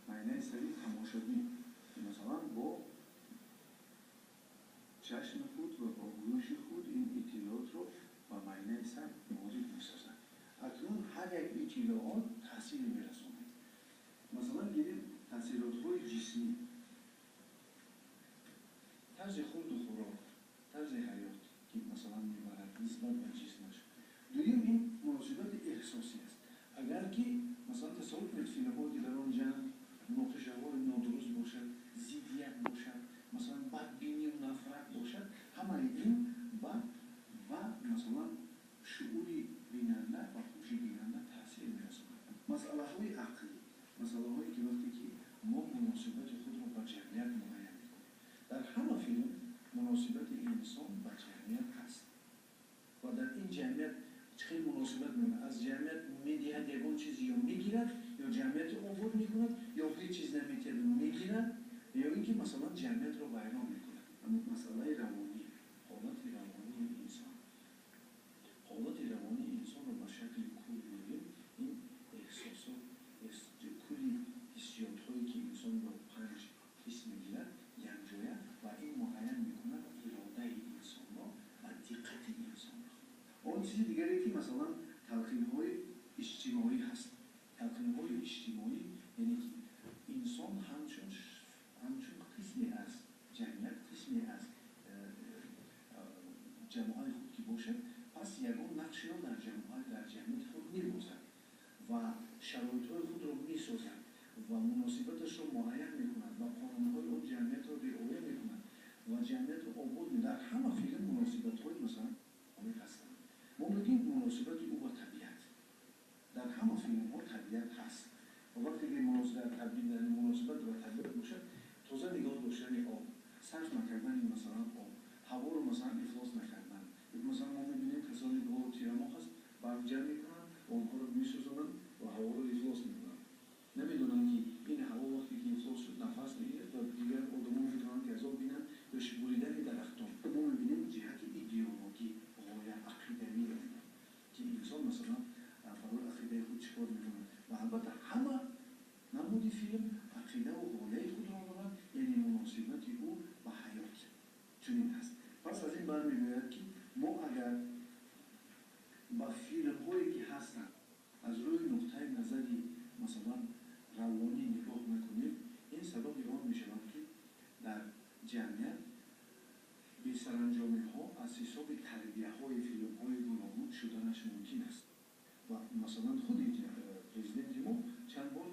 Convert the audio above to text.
Майнаи сари тамошобин, ки масалан бо чашми худ ва бо гӯши худ ин иттилоотро ба майнаи сар ворид месозад. Акнун ҳар як иттилоот таъсир мерасонад. Масалан, гирем таъсиротҳои ҷисмӣ, тарзи хурду хӯрок, тарзи ҳаёт, ки масалан мебарад нисбат ба ҷисмаш. Дуюм, ин муносибати эҳсосӣ аст. Агар ки масалан тасаввур кунед, филмҳое, ки дар он ҷанг, муноқишаҳои нодуруст бошад, зиддият бошад, масалан, бадбинию нафрат бошад, ҳамаи ин ба масалан шуури бинанда ва ҳуши бинанда таъсир мерасонад. Масъалаҳои ақлӣ, масъалаҳое, ки вақте ки мо муносибати худро ба ҷамъият муайян мекунем, дар ҳама филм муносибати инсон ба ҷамъият ҳаст ва дар ин ҷамъият чӣ хел муносибат мекунад: аз ҷамъият медиҳад ягон чиз ё мегирад, ё ҷамъиятро обод мекунад, ё ҳеҷ чиз наметиҳаду мегирад, ё ин ки масалан ҷамъиятро вайрон мекунад. Масъалаи равонӣ, ҳолати равонии инсон. Ҳолати равонии инсонро ба шакли кул мегӯем, ин эҳсосот, кулли ҳиссиётҳое, ки инсон бо панҷ ҳис мегирад якҷоя, ва ин муайян мекунад иродаи инсонро ва диққати инсонро. Он чизи дигаре, ки масалан талқинҳои иҷтимоӣ ҳаст. Талқинҳои иҷтимоӣ, яъне ки инсон ҳамчун қисме аз ҷамъият, қисме аз ҷамоаи худ ки бошад, пас ягон нақшеро дар ҷамоа, дар ҷамъияти худ мебозад ва шароитҳои худро месозад ва муносибаташро муайян мекунад ва қонунҳои он ҷамъиятро риоя мекунад ва ҷамъиятро обод. Дар ҳама филм муносибатҳои масалан ҳастанд. Мо мегӯем муносибати ӯ ба табиат. Дар ҳама филмҳо табиат ҳаст ва вақте ки муносибат ба табиат бошад, тоза нигоҳ доштани об, сарф накардани масалан об, ҳаворо масалан ифлос накардан. Масалан, мо мебинем, касоне ки ҳоло тирамоҳ аст, барф ҷамъ мекунанд, онҳоро месӯзонанд ва ҳаворо ифлос мекунанд. Намедонанд, ки ин ҳаво вақте ки ифлос шуд, нафас мегирад ва дигар одамон метавонанд ки азоб бинанд, ё буридани дарахтон. Мо мебинем ҷиҳати идеологӣ, ғоя, ақидавӣ, ки инсон масалан барои ақидаи худ чӣ кор мекунад. Ва албатта, ҳама намуди филм ақидаву ғояи худро дорад, яъне муносибати ӯ ба ҳаёт чунин аст. Пас аз ин бармемояд, ки мо агар ба филмҳое, ки ҳастанд, аз рӯи нуқтаи назари масалан равонӣ нигоҳ накунем, ин сабаби он мешавад, ки дар ҷамъият бесаранҷомиҳо аз ҳисоби тарбияҳои филмҳои гуногун шуданаш мумкин аст. Ва масалан худи президенти мо чанд бор